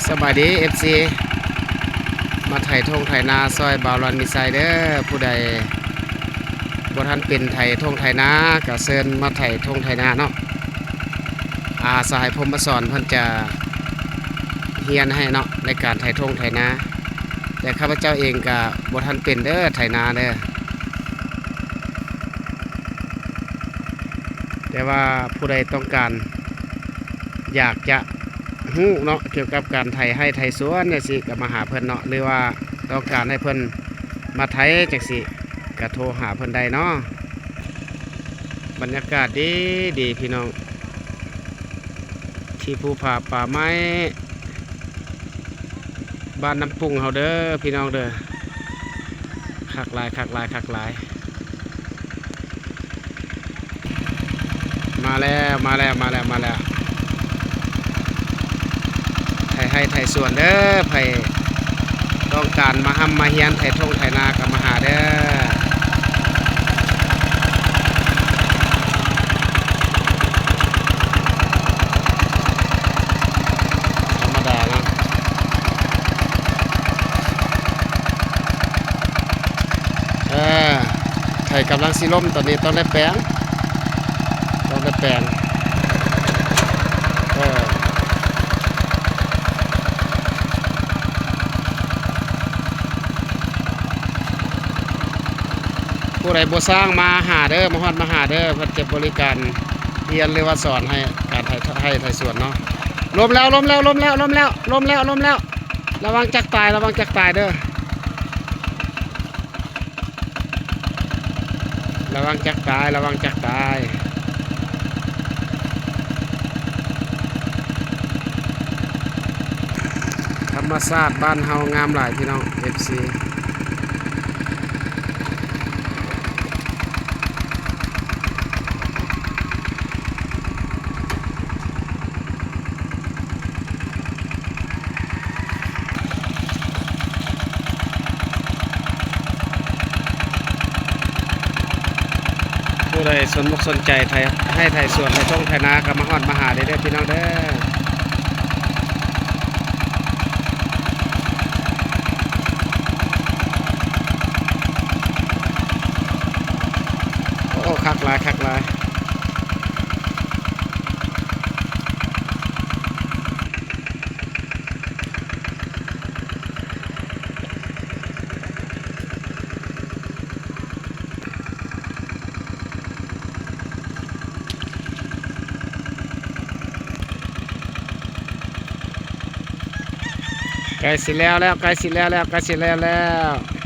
ສະບາຍດີ ເອັຟຊີ ມາໄຖທົ່ງໄຖນາຊ່ອຍບ່າວລອນມີໄຊເດີ້. ຜູ້ໃດບໍ່ທັນເປັນໄຖທົ່ງໄຖນາ ກະເຊີນມາໄຖທົ່ງໄຖນາເນາະ. ອາ ສະຫາຍພົມມະສອນເພິ່ນຈະຮຽນໃຫ້ເນາະ ໃນການໄຖທົ່ງໄຖນາ, ແຕ່ຂ້າພະເຈົ້າເອງກະບໍ່ທັນເປັນເດີ້ ໄຖນາເດີ້. ແຕ່ວ່າຜູ້ໃດຕ້ອງການ ຢາກຈະຮູ້ເນາະ ກ່ຽວກັບການໄຖໄຮ່ໄຖສວນຈັ່ງຊີ້ ກະມາຫາເພິ່ນເນາະ ຫຼືວ່າຕ້ອງການໃຫ້ເພິ່ນມາໄຖຈັ່ງຊີ້ ກະໂທຫາເພິ່ນໄດ້ເນາະ. ບັນຍາກາດດີດີພີ່ນ້ອງ ທີ່ພູຜາປ່າໄມ້ ບ້ານນ້ຳປຸງເຮົາເດີ້ພີ່ນ້ອງເດີ້. ຄັກຫຼາຍ ຄັກຫຼາຍ ຄັກຫຼາຍ. ມາແລ້ວ ມາແລ້ວ ມາແລ້ວ ມາແລ້ວ. ໄຖໄຮ່ໄຖສວນເດີ້ ໃຜຕ້ອງການມາຮ່ຳມາຮຽນໄຖທົ່ງໄຖນາກະມາຫາເດີ້. ທຳມະດາເນາະ. ເອີ ໄຖກຳລັງຊິລົ້ມ ຕອນນີ້ຕ້ອງໄດ້ແປງ ຕ້ອງໄດ້ແປງ. ເອີ ຜູ້ໃດບໍ່ຊ່າງມາຫາເດີ້ ມາຮອດມາຫາເດີ້ ເພິ່ນຈະບໍລິການຮຽນ ຫຼືວ່າສອນໃຫ້ການໄຖໄຮ່ໄຖສວນເນາະ. ລົ້ມແລ້ວ ລົ້ມແລ້ວ ລົ້ມແລ້ວ ລົ້ມແລ້ວ ລະວັງຈັກຕາຍ ລະວັງຈັກຕາຍເດີ້. ລະວັງຈັກຕາຍ ລະວັງຈັກຕາຍ. ທຳມະຊາດບ້ານເຮົາງາມຫຼາຍພີ່ນ້ອງ ເອັຟຊີ. ຜູ້ໃດສົນອົກສົນໃຈໄຖໄຮ່ໄຖສວນ ໄຖທົ່ງໄຖນາ ກະມາຮອດມາຫາໄດ້ເດີ້ພີ່ນ້ອງເດີ້. ໂອ້ ຄັກຫຼາຍ ຄັກຫຼາຍ. ໃກ້ຊິແລ້ວແລ້ວ ໃກ້ຊິແລ້ວແລ້ວ ໃກ້ຊິແລ້ວແລ້ວ.